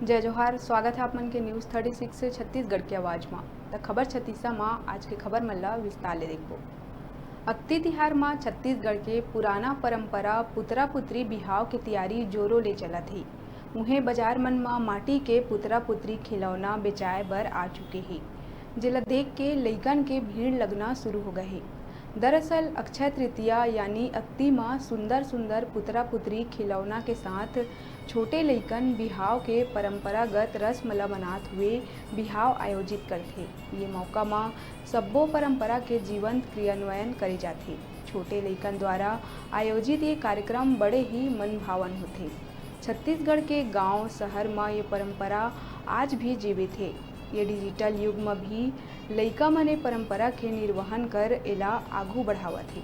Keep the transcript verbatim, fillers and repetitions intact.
जय जोहार, स्वागत है आप मन के News Thirty Six छत्तीसगढ़ के आवाज मा। त खबर छत्तीसा मा आज के खबर मन ला विस्तार ले देखबो। अक्ती तिहार मा छत्तीसगढ़ के पुराना परंपरा पुतरा पुतरी बिहाव के तैयारी जोरों ले चलत हे। उहें, बाजार मन मा माटी के पुतरा पुतरी खिलौना बेचाए बर आ चुके हे, जेला देख के लइकन के भीड़ लगना शुरू हो गए हे। दरअसल, अक्षय तृतीया यानी अक्ती मा सुंदर सुंदर पुतरा पुतरी खिलौना के साथ छोटे लइकन बिहाव के परंपरागत रस्म ल मनात हुए बिहाव आयोजित करथे। ये मौका म सब्बो परंपरा के जीवंत क्रियान्वयन करे जाथे। छोटे लइकन द्वारा आयोजित ये कार्यक्रम बड़े ही मनभावन होथे। छत्तीसगढ़ के गांव शहर म ये परंपरा आज भी जीवित हे। ये डिजिटल युग म भी लइका मन ए परंपरा के निर्वहन कर एला आगू बढ़ावत हे।